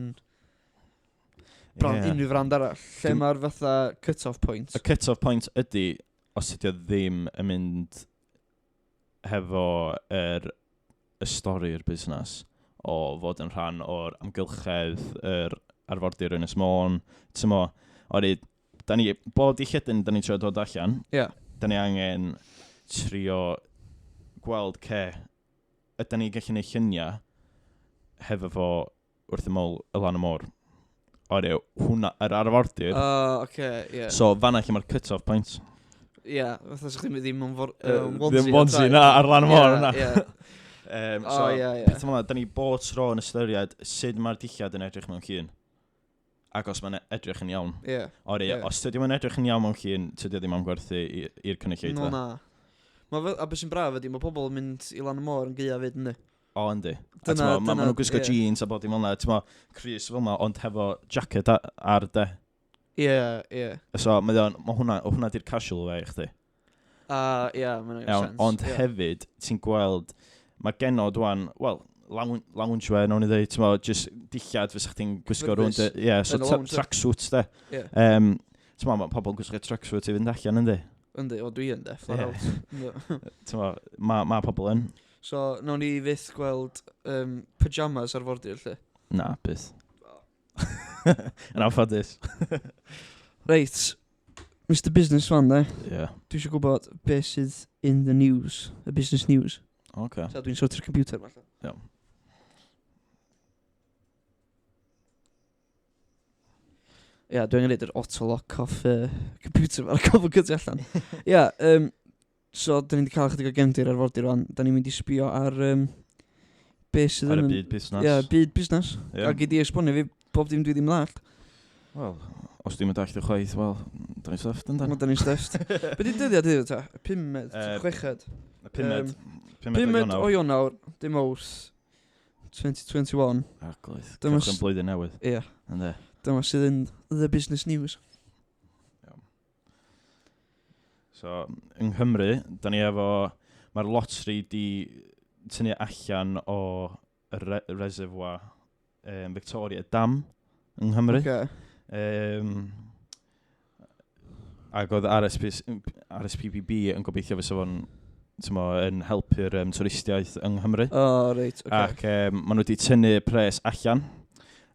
brand, unrhyw frand arall? Lle mae'r fatha cut-off point? Y cut-off point ydy, os ydy o ddim yn mynd hefo y stori'r busnes o fod yn rhan o'r amgylchedd, yr arfordir Ynys Môn, ti'n mo, ori, da ni, bob dilledyn da ni'n trio dod allan, da ni angen trio gweld ce, ydy ni gallu gwneud lluniau hefo fo wrth ymyl y lan y môr. Ori, hwnna, yr arfordir. O, oce, ie. So, fanna lle mae'r cut-off point. Ie, fatha sa'ch chi'n ddim yn onesie. Ddim onesie, na, ar lan y môr, na. So, O, ie, ie. Peth yma, da ni bob tro yn ystyried sut mae'r dillad yn edrych mewn llun. Ac os mae'n edrych yn iawn. Ori, os tydi o'n edrych yn iawn mewn llun, tydi o ddim am gwerthu i'r cynulleidfa. No, na. Ma fel, a beth sy'n braf ydy, mae pobl yn mynd i lan y môr yn gaeaf fyd, yndi? O, yndi. A t'mo, ma' nhw'n gwisgo jeans a bod dim fel 'na, t'mo, crys fel 'na, ond hefo jacket ar de. Ie, ie. So, mae o'n, ma' hwnna, hwnna di'r casual wear i chdi. A, ie, mae'n Iawn, sense. Ond hefyd, ti'n gweld, mae genod wan, wel, loungewear, nawn ni ddweud, ti'n mo, just dillad fysa chdi'n gwisgo rownd, Cyffyrddus. ie, so Yn y lounge, ie. tracksuits, de. Ti'n mo, mae pobl yn gwisgo tracksuit i fynd allan, yndi? Yndi, o, dwi yn de, flat out. Yndw. Ti'n mo, ma pobl yn. So, nawn ni fyth gweld pyjamas ar fordir, lle? Na, byth. Yn anffodus. Reit, Mr Business fan, de. Ie. Dwi eisiau gwybod beth sydd in the news, y business news. Oce. So, dwi'n sortio'r computer, falle. Iawn. Ie, dwi'n gwneud yr auto-lock off computer ma'r cofio cytio allan. Ie, so, da ni wedi cael chydig o gefndir ar fordir rwan. Da ni'n mynd i sbio ar beth sydd Ar y yn... byd busnes. Ie, byd busnes. Ie. A gyd i esbonio fi bob dim dwi ddim ddallt. Wel, os dwi'n mynd allt y chwaith, wel, da ni'n stuffed yn Mae da ni'n stuffed. Be di dyddiad heddiw ta? Y 5fed, 6fed? Y 5fed. 5fed o 5fed Ionawr. o Ionawr, dim Mawrth, 2021. Arglwydd, Dyma cychwyn blwyddyn newydd. Ie. Yndi. Dyma sydd yn the business news. Iawn. So, yng Nghymru, da ni efo, mae'r lottery di tynnu allan o y reservoir Victoria Dam yng Nghymru. Ac oedd RSPB yn gobeithio fysa fo'n, t'mo, yn helpu'r twristiaeth yng Nghymru. O, reit, oce. Ac maen nhw wedi tynnu pres allan.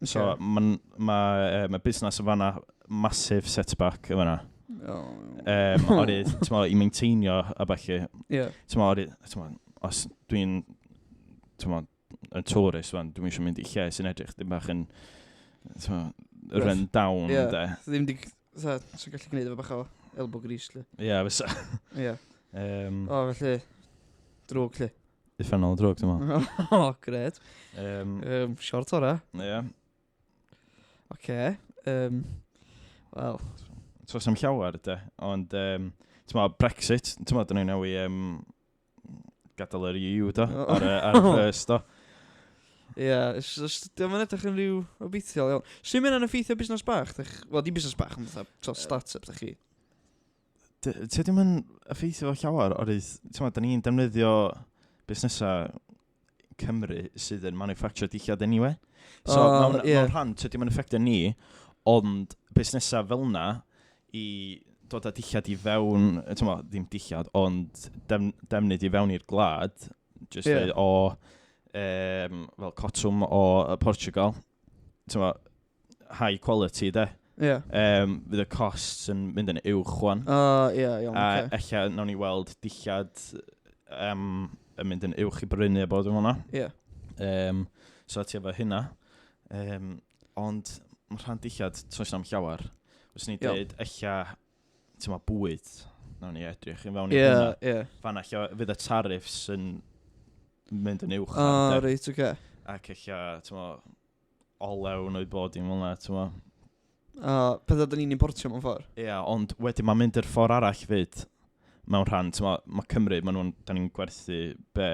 So, ma busnes yn fanna massive setback yn fanna. Ori, t'mo, i maintainio a ballu. T'mo, ori, t'mo, os dwi'n, t'mo, yn tourist fan, dwi'n eisiau mynd i lle sy'n edrych dim bach yn, t'mo, Rough. run down, de. Ddim di, fatha, sy'n gallu gwneud efo bach o elbow grease, lle. Ie, fysa. O, felly, drwg, lle. Uffernol drwg, dwi'n meddwl. O, gred. Short ora. Ie. Oce. Wel. Tos am llawer, de. Ond, ti'n meddwl, Brexit, ti'n meddwl, dyn ni'n newid gadael yr EU, do, ar y first, do. Ie, dio'm yn edrych yn rhyw obeithiol iawn. Sy'n mynd yn effeithio busnes bach? Wel, dim busnes bach, ond fatha, start-up, dych chi. Ti ddim yn effeithio fo llawer, oherwydd, ti'n meddwl, da ni'n defnyddio busnesau Cymru sydd yn manufacture dillad anyway. So, mewn rhan, ti ddim yn effeithio ni, ond busnesau fel na i dod â dillad i fewn, ti'n meddwl, ddim dillad, ond defnydd i fewn i'r gwlad, just dweud o, fel cotwm o Portugal, ti'n meddwl, high quality, de. Fydd y costs yn mynd yn uwch wan. O, ie, iawn, A oce. ella nawn ni weld dillad yn mynd yn uwch i brynu a bod yn hwnna. So ti efo hynna. Ond mae rhan dillad, toes na'm llawer. Fyswn i'n dweud ella Ti'n ma, bwyd, nawn ni edrych yn fewn i hwnna. Ie, ie. Fan alla fydd y tariffs yn mynd yn uwch. Ah, reit, oce. Okay. Ac ella, ti'n ma, olew neu bod dim fel 'na, ti'n ma. A pethau da ni'n importio mewn ffordd. Ie, yeah, ond wedyn mae'n mynd i'r ffordd arall fyd, mewn rhan, ti'n ma, mae Cymru, ma nhw'n, da ni'n gwerthu be,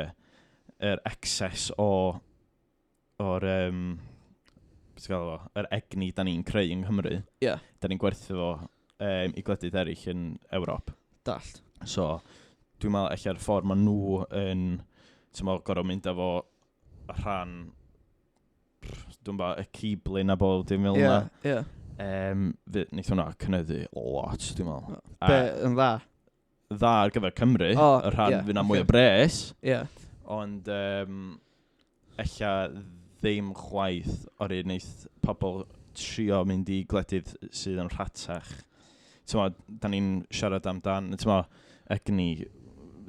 yr excess o'r, beth ti'n gael fo, yr egni da ni'n creu yng Nghymru. Ie. Yeah. Da ni'n gwerthu fo i gwledydd eraill yn Ewrop. Dallt. So, dwi'n meddwl ella'r ffordd maen nhw yn, ti'n meddwl, gorfod mynd efo rhan, dwi'n meddwl, y ciblin a bob dim fel yna. Ie, ie. Wneith hwnna cynyddu lot, dwi'n meddwl. Be, yn dda? Dda ar gyfer Cymru, oh, y rhan yeah, fydd na mwy o bres. Ie. Yeah. Ond ella ddim chwaith o'r un wneith pobl trio mynd i gwledydd sydd yn rhatach. Ti'n mo, da ni'n siarad amdan, ti'n mo, egni,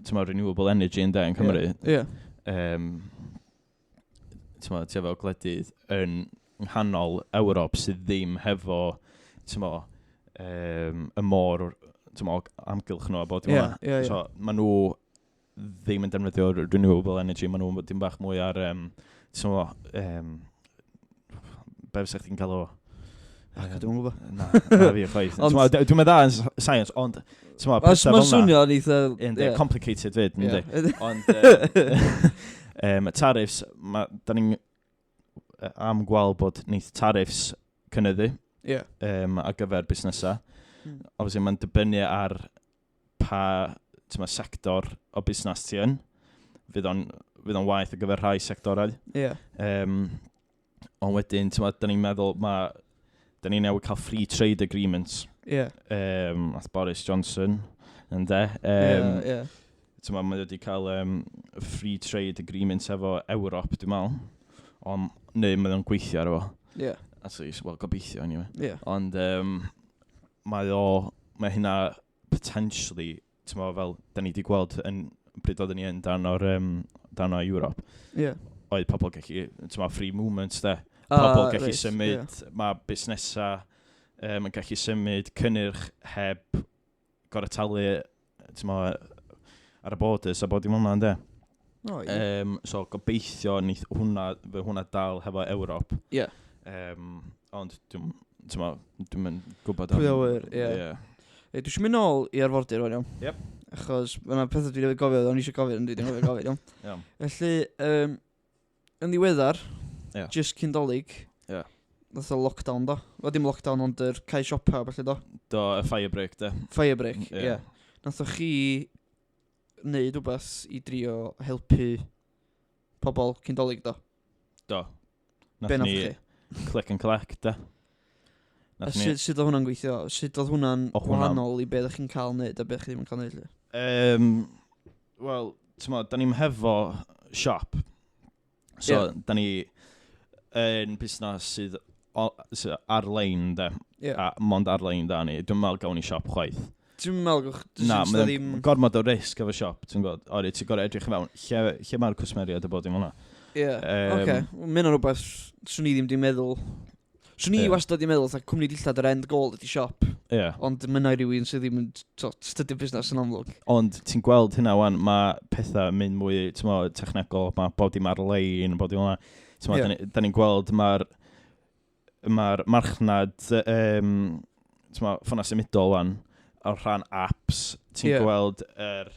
ti'n mo, renewable energy yn de yn Cymru. Ie. Yeah. Ti'n mo, ti efo gwledydd yn nghanol Ewrop sydd ddim hefo, ti'n mo, y môr, ti'n mo, amgylch nhw a bod dim yeah, yeah, yeah. So, maen nhw ddim yn defnyddio renewable energy, maen nhw'n dim bach mwy ar, ti'n mo, be fysa chdi'n cael o? Ac dwi'n gwybod. Na, na fi chwaith. Dwi'n meddwl yn science, ond ti'n mo, pethau fel 'na. Mae'n swnio'n eitha... Yndi, complicated fyd, yndi. Ond tariffs, da ni'n am gweld bod neith tariffs cynyddu ar gyfer busnesau. Obviously, mae'n dibynnu ar pa ti'n sector o busnes ti yn. Fydd o'n waith ar gyfer rhai sectorau. Yeah. Ond wedyn, ti'n da ni'n meddwl, da ni'n newydd cael free trade agreements. Yeah. Nath Boris Johnson, ynde. Yeah, yeah. Ti'n mae wedi cael free trade agreements efo Ewrop, dwi'n meddwl. Ond, neu mae o'n gweithio ar efo. Yeah. At least, well, gobeithio, anyway. Yeah. Ond mae hynna potentially, ti'n meddwl, fel, da ni wedi gweld yn bryd oedden ni yn dan o Ewrop. Yeah. Oedd pobl gallu, ti'n meddwl, free movements, de. Pobl gallu symud, yeah. Mae busnesau yn gallu symud cynnyrch heb gorfod talu, ti'n meddwl, ar y borders a bod dim hwnna, ynde. Oh, yeah. So gobeithio neith hwnna, fe hwnna dal hefo Ewrop. Yeah. Ond dwi'n dwi'n gwybod am... Pwy a ŵyr, ie. Dwi eisiau mynd nôl i arfordir rwan, iawn. Yep. Achos mae yna pethau dwi wedi gofio, o'n i eisiau gofio, ond dwi wedi gofio, iawn. Iawn. Felly, yn ddiweddar, yeah. Just cyn Dolig, yeah. Nath o lockdown, do. Wel, dim lockdown, ond yr cau siopa, felly, do. Do, y fire break, de. Fire break, ie. Yeah. Nath o chi wneud rhywbeth i drio helpu pobl cyn Dolig, do? Do. Be nath chi? Click and collect, de. A sut oedd hwnna'n gweithio? Sut oedd hwnna'n wahanol i be ddech chi'n cael wneud a be chi ddim yn cael wneud? Wel, ti'n mo, da ni'm hefo siop. So, yeah. Da ni yn busnes sydd ar-lein, de. Yeah. A mond ar-lein da ni. Dwi'n meddwl gawn ni siop chwaith. Dwi'n meddwl gawch... Na, mae'n ddim... gormod o risg efo siop, ti'n gwybod. Ori, ti'n gorfod edrych i mewn. Lle mae'r cwsmeriaid yn bod i hwnna? Ie, oce. Mae'n rhywbeth swn i ddim di meddwl. Swn i wastad di meddwl, fatha cwmni dillad yr end goal ydi siop. Yeah. Ond mae yna rhywun sydd ddim yn studio busnes yn amlwg. Ond ti'n gweld hynna wan, mae pethau yn mynd mwy, ti'n mo, technegol, mae bob dim ar-lein, bob dim hwnna. Ti'n mo, yeah. Da ni'n gweld mae'r marchnad, ti'n mo, ffona symudol wan, o'r rhan apps, ti'n gweld yr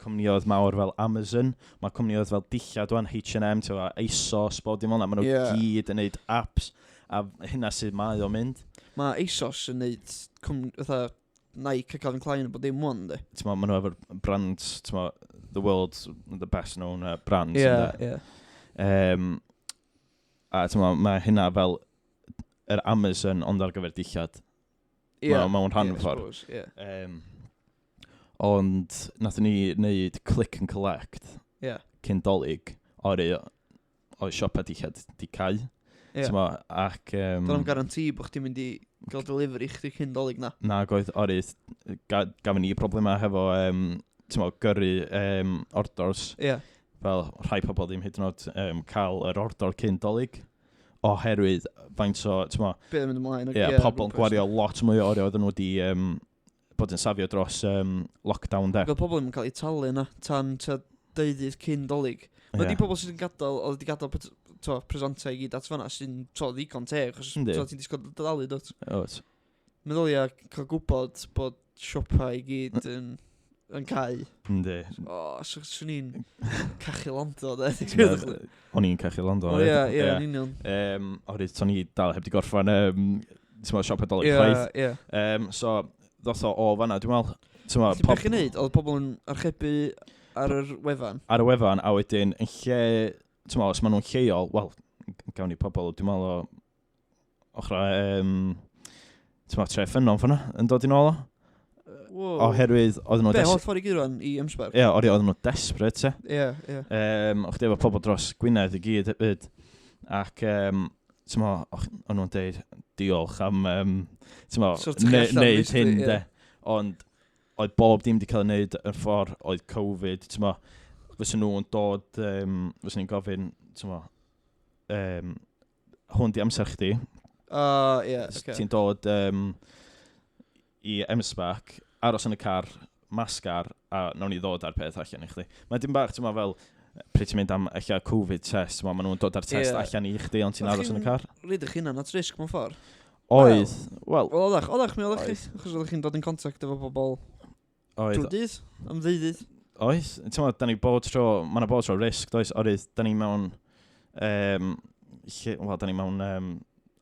cwmnioedd mawr fel Amazon, mae cwmnioedd fel dillad wan, H&M, ti'n mo, ASOS, bob dim hwnna, maen nhw gyd yn neud apps. A hynna sydd mae o'n mynd. Mae ASOS yn neud fatha Nike a Calvin Klein a bod dim wan, di. Ti'n ma, maen nhw efo'r brands, ti'n ma, the world's the best known brands. Ie, ie. A ti'n ma, mae hynna fel yr Amazon ond ar gyfer dillad. Ie. Mewn rhan ffordd. Ie. Ond nathon ni wneud click and collect. Ie. Cyn Dolig, o'r siopa dillad di cau. Yeah. T'mo, ac... Do'n am garanti bod chdi'n mynd i gael delivery chdi cyn Dolig na. Na, oedd ori, gafon ni problemau hefo, t'mo, gyrru orders. Yeah. Fel rhai pobl ddim hyd yn oed cael yr order cyn Dolig. Oherwydd faint o, t'mo... Be yn mynd ymlaen. Ie, pobl yn gwario lot mwy o oriau oedden nhw wedi bod yn safio dros lockdown, de. Fel pobl ddim yn cael eu talu yna tan tua deuddydd cyn Dolig. Mae di pobl sydd yn gadael, oedd wedi gadael to, presantau i gyd at fanna sy'n to, ddigon teg, achos to, ti'n disgwyl dalu, dwt. Oes. Meddylia cael gwybod bod siopa i gyd yn cau. Yndi. O, so, swn i'n cachu Londo, de. O'n i'n cachu Londo. O, ie, ie, yn union. Oherwydd, o'n i dal heb di gorffan, ti'n meddwl, siopa Dolig chwaith. Ie, ie. So, ddoth o o fanna, dwi'n meddwl, ti'n meddwl... Beth chi'n neud? Oedd pobl yn archebu ar yr wefan? Ar y wefan, a wedyn, yn lle, ti'n meddwl, os maen nhw'n lleol, wel, gawn ni pobl, dwi'n meddwl o ochr, ti'n meddwl, tre ffynnon ffynna, yn dod i nôl o. Wow. Oherwydd, oedden nhw... Be, holl ffordd i Gyrwan i Ymsberg? Ie, yeah, oedden nhw desperate, ie. Ie, ie. O'ch chi efo pobl dros Gwynedd i gyd hefyd. Ac, ti'n mo, o'n nhw'n deud diolch am, ti'n mo, neud hyn, de. Ond, oedd bob dim wedi cael ei wneud yn ffordd, oedd Covid, ti'n mo, fysa nhw'n dod, fysa ni'n gofyn, ti'n mo, hwn di amser chdi. Ie, oce. Ti'n dod i M-SParc, aros yn y car, masg ar, a nawn ni ddod ar peth allan i chdi. Mae dim bach, ti'n meddwl, fel, pryd ti'n mynd am ella Covid test, ti'n meddwl, maen nhw'n dod ar test allan i chdi, ond ti'n aros yn y car. Rydych chi'n at risg mewn ffordd? Oedd, wel... Wel, oeddach, oeddach, mi oeddach chi, achos oeddach chi'n dod yn contact efo bobl Oedd. Drwy'r dydd, am ddeuddydd. Oes, ti'n meddwl, da ni bod tro, mae yna bod tro risg, does, oherwydd, da ni mewn, lle, wel, da ni mewn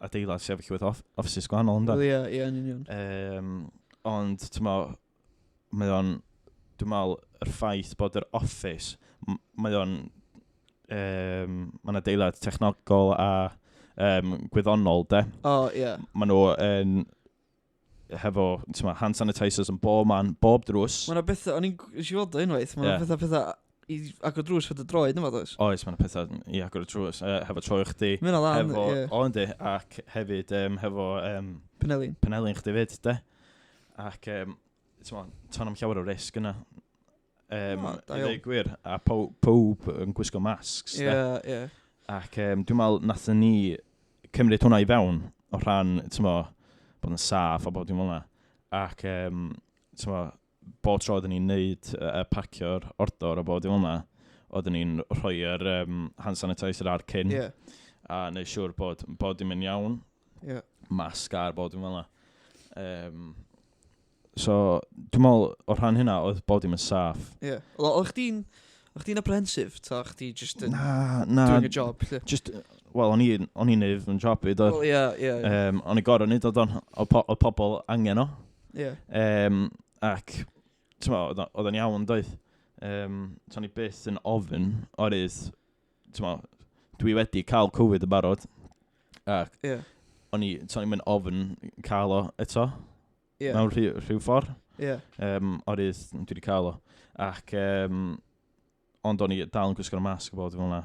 adeilad sydd efo llwyth o offices gwahanol, ynda? Wel, ie, ie, yn union. Ond, ti'n meddwl, mae o'n, dwi'n meddwl, yr ffaith bod yr office, mae o'n, mae'n adeilad technogol a gwyddonol, de. O, ie. Maen nhw yn, hefo, ti'n meddwl, hand sanitizers yn bob man, bob drws. Mae yna bethau, o'n i'n nes i weld o unwaith, mae yna pethau i agor drws hefo dy droed, yma, does? Oes, mae yna pethau i agor y drws, hefo troi chdi. Mae yna lan, ie. O, yndi, ac hefyd hefo... Penelin. Penelin chdi fyd, de. Ac, ti'n meddwl, ton am llawer o risg yna. O, da I iawn. ddweud gwir, a pob yn gwisgo masks, de. Ie, ie. Ac dwi'n meddwl nathon ni cymryd hwnna i fewn o rhan, ti'n meddwl, bod yn saff a bod dim fel 'na. Ac, ti'n meddwl, bob tro oedden ni'n neud pacio'r ordor a bod dim fel 'na, oedden ni'n rhoi'r hand sanitizer ar cyn. A neud siŵr bod dim yn iawn. Masg ar bod dim fel 'na. So, dwi'n meddwl, o rhan hynna, oedd bod dim yn saff. Ie. Wel, oedd chdi'n apprehensive, ta chdi just yn Na, na. doing a job, lle? Just, wel, o'n i'n neud yn job i, doedd. Wel, ie, ie, ie. O'n i gorfod neud o, don, oedd pobl angen o. Ac, ti'n meddwl, oedd o'n iawn, doedd. O'n i byth yn ofyn, oherwydd, ti'n meddwl, dwi wedi cael Covid yn barod. Ac o'n i'n mynd ofyn cael o eto. Mewn rhyw ffordd. Oherwydd, dwi wedi cael o. Ac, ond o'n i dal yn gwisgo'r masg a bod fel yna.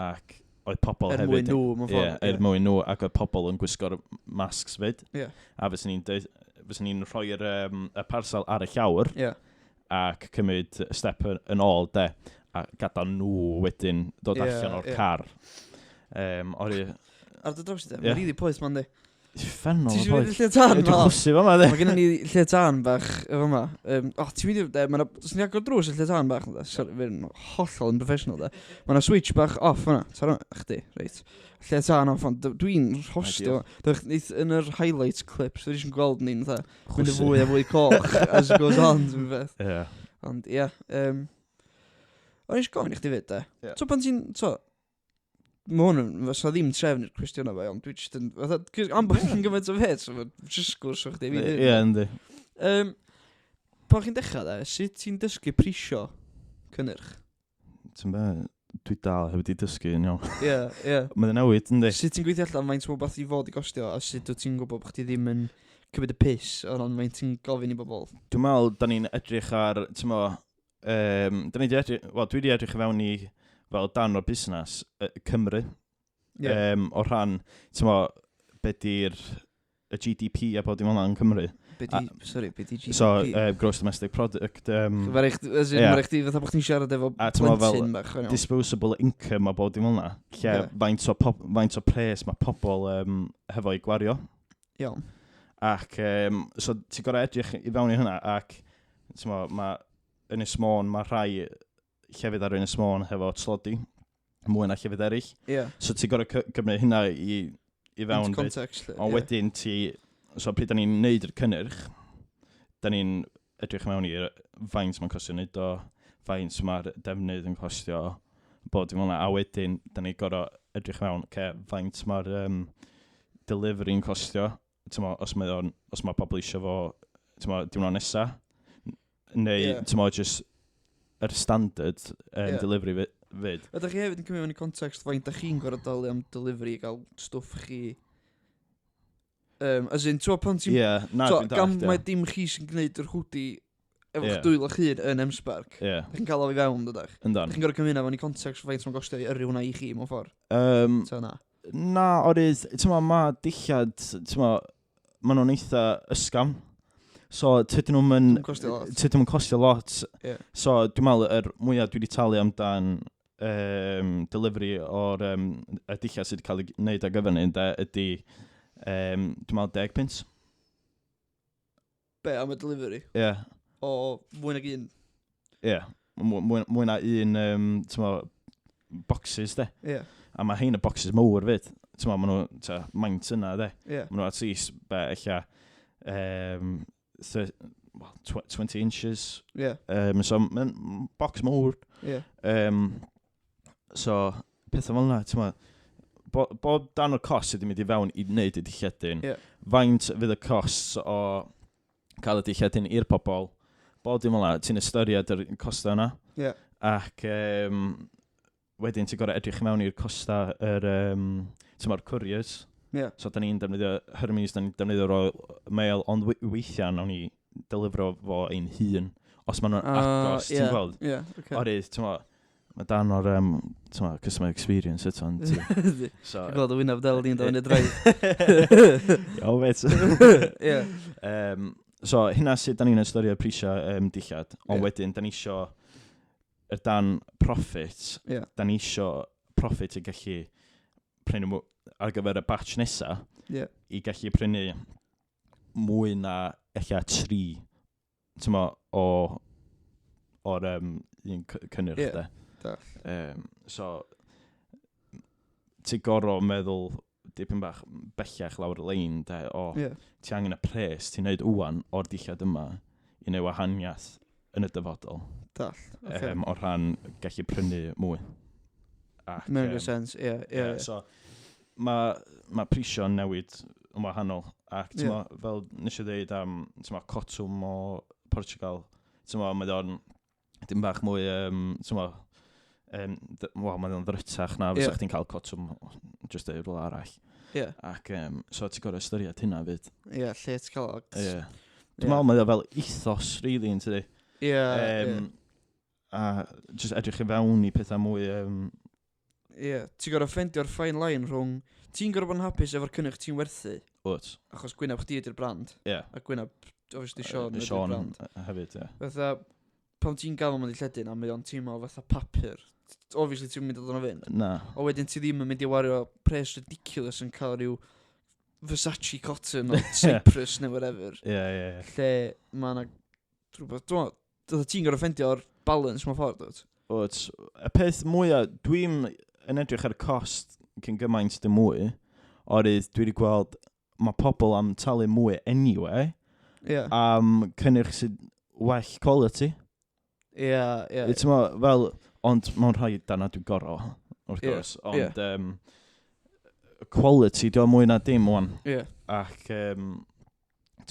Ac oedd pobl Er mwyn hefyd nhw, mewn ffordd, Ie, er mwyn nhw, ac oedd pobl yn gwisgo'r masks fyd. A fyswn i'n deud, fyswn i'n rhoi'r y parsel ar y llawr. Ac cymryd step yn ôl, de, a gadael nhw wedyn dod allan o'r car. Oherwydd Ar dy draws i de, mae'n rili poeth ma'n di. Uffernol Ti o isio mynd poeth. i lle tân Ie, dwi'n fel? chwysu fama, de. Mae gennym ni lle tân bach efo yma. O, ti'n mynd i, de, ma' 'na, os ni'n agor drws y lle tân bach, de, sorry, fi'n hollol yn professional, de. Mae 'na switch bach off fyna. Taro, chdi, reit. Lle tân off, ond dwi'n hostio. Ideal. Dych, neith yn yr highlights clips, dwi eisiau gweld ni'n fatha, mynd yn Chwysu. fwy a fwy coch as it goes on, dwi'n beth. Ie. Ond, ie. O'n i eisiau gofyn i chdi fyd, de. Ie. So, pan ti'n, so, mae hwn yn, fysa ddim trefn i'r cwestiwn yma, ond dwi jyst yn, fatha, am bod chi'n gymaint o beth, so ma' jyst sgwrs o chdi fi Ie, ddim. ie, yndi. Pan chi'n dechrau, de, sut ti'n dysgu prisio cynnyrch? Ti'n be, dwi dal heb wedi dysgu yn iawn. Ie, ie. Mae'n newid, yndi? Sut ti'n gweithio allan faint o beth i fod i gostio, a sut wyt ti'n gwybod bod chdi ddim yn cymryd y piss o ran faint ti'n gofyn i bobl? Dwi'n meddwl, da ni'n edrych ar, ti'n mo, da ni 'di edrych, wel, dwi 'di edrych i fewn i fel dan o'r busnes, Cymru. O rhan, ti'n mo, be di'r y GDP a bod dim ond yn Cymru. Be di, sorry, be di GDP? So, Gross Domestic Product. Mae rhaid as in, Ie. ma' raid chdi, fatha bod chdi'n siarad efo A ti'n meddwl fel plentyn bach, o'n iawn. Disposable income a bod dim ond lle faint o pres mae pobl hefo'i gwario. Ac, so ti'n gorau edrych i fewn i hynna, ac ti'n mae Ynys Môn, mae rhai llefydd ar Ynys Môn hefo tlodi, mwy na llefydd eraill. So ti'n gorau cymryd hynna i fewn. Into context. Ond wedyn ti, so pryd da ni'n neud yr cynnyrch, da ni'n edrych mewn i'r faint mae'n costio neud o, faint mae'r defnydd yn costio, bod dim hwnna, a wedyn da ni'n gorau edrych mewn, okay, faint mae'r delivery'n costio, t'mo, os mae pobl eisiau fo, t'mo, diwrnod nesa, neu, t'mo, just yr standard delivery fyd. Ydych chi hefyd yn cymryd mewn i context faint da chi'n gorfod dalu am delivery i gael stwff chi? As in, ti'n pan ti'n Ie, na, t'wo, dwi'n gan dallt, mae ie. dim chi sy'n gwneud yr hoodie efo'ch dwylo chi yn M-Sparc. Dych chi'n cael o i fewn, dydych? Yndan. Dych chi'n gorfod cymryd hynna mewn i context faint mae'n gostio i yrru hwnna i chi mewn ffordd? Ta na? Na, orydd, ti'n ma, mae dillad, ti'n ma, ma nhw'n eitha ysgafn. So, tydyn nhw'n Dim costio lot. Tydyn nhw'n costio lot. So, dwi'n meddwl, yr mwyaf dwi wedi talu amdan delivery o'r y dillad sydd wedi cael ei wneud ar gyfer ni, ynde, ydy, dwi'n meddwl 10 punt. Be, am y delivery? Ie. Yeah. O fwy nag un? Ie. Yeah. Mwy na un, ti'n meddwl, boxes, de. A mae hein y boxes mawr fyd. Ti'n meddwl, maen nhw, ta, maint yna, de. Maen nhw at least, be, ella, well, 20 inches. So, mae'n box mawr. So, pethau fel yna, ti'n meddwl, bob dan o'r cost sydd wedi mynd i fewn i wneud y dilledyn, faint fydd y cost o cael y dilledyn i'r pobol, bob dim fel yna, ti'n ystyried yr costau yna. Ac wedyn ti'n gorau edrych mewn i'r costau yr, ti'n meddwl, couriers. So, da ni'n defnyddio Hermes, da ni'n defnyddio Royal Mail, ond weithiau nawn ni delifro fo ein hun. Os maen nhw'n agos, ti'n gweld? Ie, oce. Oherwydd, ti'n meddwl, mae dan o'r ti'n meddwl, customer experience eto, ond So, Ti'n gweld y wyneb del ni'n dod yn y drive. Iawn, mate. So, hynna sydd da ni'n ystyried prisio dillad, ond wedyn, da ni isio y dan profit, da ni isio profit i gallu prynu ar gyfer y batch nesa, i gallu prynu mwy na ella 3, ti'n mo, o'r un cynnyrch, de. So, ti gorfod meddwl dipyn bach bellach lawr y lein, de, o, ti angen y pres ti'n neud ŵan o'r dillad yma i neud wahaniaeth yn y dyfodol. Dallt, ocê. O rhan gallu prynu mwy. Ac, Mewn good sense, ie, ie, ie. So, ma prisio'n newid yn wahanol. Ac, ti'n mo, fel nes i ddeud am, ti'n mo, cotwm o Portugal, ti'n mo, mae o'n dim bach mwy, ti'n mo, wel, mae o'n ddrytach na fysa chdi'n cael cotwm just ei rhywle arall. Ac, so ti'n gorfod ystyried hynna fyd. Ie, lle ti'n cael o. Ie. Dwi'n meddwl mae o fel ethos, really, yn tydi? A just edrych i fewn i pethau mwy... Ie, ti'n gorfod ffeindio'r fine line rhwng... Ti'n gorfod bod yn hapus efo'r cynnyrch ti'n werthu. Wyt. Achos gwyneb chdi ydy'r brand. A gwyneb, obviously, Sean ydy'r Sean brand. hefyd, ie. Fatha, pan ti'n gael o'n mynd i lledyn a mae o'n teimlo fatha papur, obviously ti'n mynd i ddod o fynd. Na. O wedyn ti ddim yn mynd i wario pres ridiculous yn cael rhyw Versace cotton o Cyprus neu whatever. Ie, ie, ie. Lle mae yna rhywbeth, dwi'n meddwl, dod ti'n gorfod ffeindio'r balance mewn ffordd, dwyt? Wyt. Y peth mwyaf, dwi'n yn edrych ar y cost cyn gymaint dim mwy, oherwydd dwi wedi gweld mae pobl am talu mwy anyway, am cynnyrch sydd well quality. Ie, ie. Ti'n meddwl, fel, ond mewn rhai darna dwi'n gorfod, wrth gwrs, ond, quality, di o mwy na dim wan. Ac, ti'n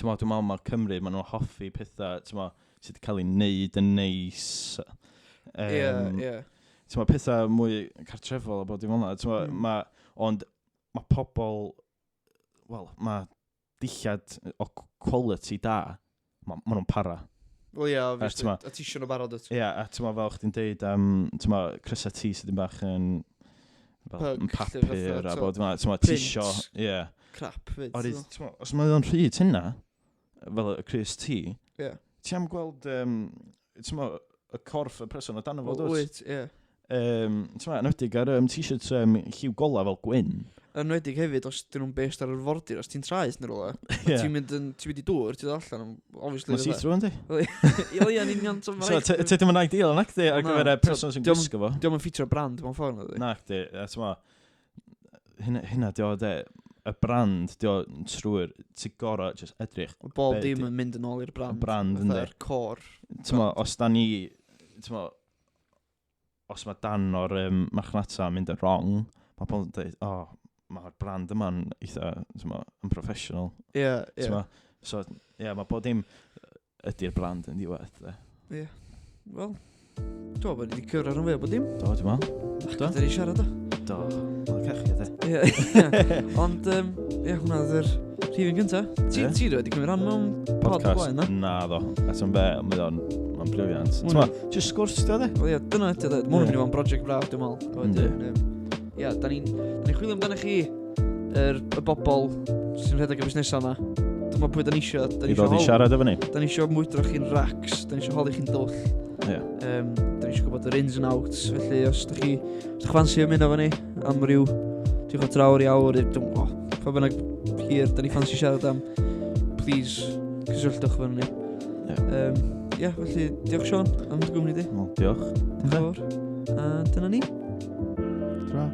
meddwl, dwi'n meddwl mae Cymru, maen nhw'n hoffi pethau, ti'n meddwl, sydd wedi cael ei wneud yn neis. Ti'n meddwl, pethau mwy cartrefol a bod dim fel 'na, ti'n meddwl, ond mae pobl, wel, mae dillad o quality da, ma nhw'n para. Wel ie, obviously, A t'mo' a ti isio nhw barod, wyt? Ie, a ti'n meddwl, fel chdi'n deud am, ti'n meddwl, crysau T sydd yn bach yn, fel, Pug, yn lle papur fatha, a t'mo', bod, ti'n meddwl, ti print. isio, ie. Crap, fyd, Oherwydd, t'mo'. ti'n meddwl, os mae o'n rhy tynna, fel y crys T, ti am gweld, ti'n meddwl, y corff y person o dan o fo, Wel, dwyt? wyt, ie. Ti'n meddwl, yn enwedig ar, t-shirt, lliw gola fel gwyn. Yn enwedig hefyd, os dyn nhw'n based ar arfordir, os ti'n traeth neu rhywle, yeah. Ti'n mynd yn, ti'n mynd i dŵr, ti'n dod allan, obviously. Mae'n see-through, yndi? Ie, ie, yn union. So, ti ddim yn ideal, nac di, ar gyfer y person sy'n gwisgo fo. Diolch yn ffitio'r brand mewn ffordd, na di. Nac di, a ti'n ma, hynna, di o, de, y brand, di o trwy'r, ti'n gorau just edrych. Bob dim yn mynd yn ôl i'r brand. Y brand, yndi. Fatha'r core. Ti'n ma, os da ni, ti'n ma, os mae dan o'r marchnata yn mynd yn wrong, mae pobl yn dweud, o, oh, mae'r brand yma'n eitha, ti'n ma, yn professional. Ie, ie. T'mo? So, ie, yeah, mae bod dim ydy'r brand yn diwedd, de. Ie. Wel, dwi'n meddwl bod ni wedi cyrraedd rhan fwy o bod dim. Do, dwi'n meddwl. Do. Da ni siarad o. Do. Mae'n cachu, de. Ie. Ond, ie, hwnna oedd yr rhifyn gynta. Ti, yeah. Ti wedi cymryd rhan mewn pod o blaen, na? Na, ddo. A ti'n be, mae o'n mae'n briliant. Ti'n ma, just sgwrs, di o, de? Wel, ie, dyna ydy, de. Mae hwn yn mynd i fod yn brosiect braf, dwi'n meddwl. Yndi. Ie, da ni'n da ni chwilio amdano chi, y bobl sy'n rhedeg y busnesau yma. Dyma pwy da ni isio. Da ni I ddod i siarad efo ni. Da ni isio mwydro chi'n racs, da ni isio holi chi'n dwll. Yeah. Da ni eisiau gwybod yr ins and outs, felly os da chi, os da chi ffansi ymuno efo ni am ryw 3-4 awr i awr, dwi'n oh, pa bynnag hir da ni ffansi siarad am, please, cysylltwch efo ni. Yeah. Yeah, felly diolch Sean am dy gwmni di. Wel, diolch. Diolch yn fawr. A dyna ni. Tra.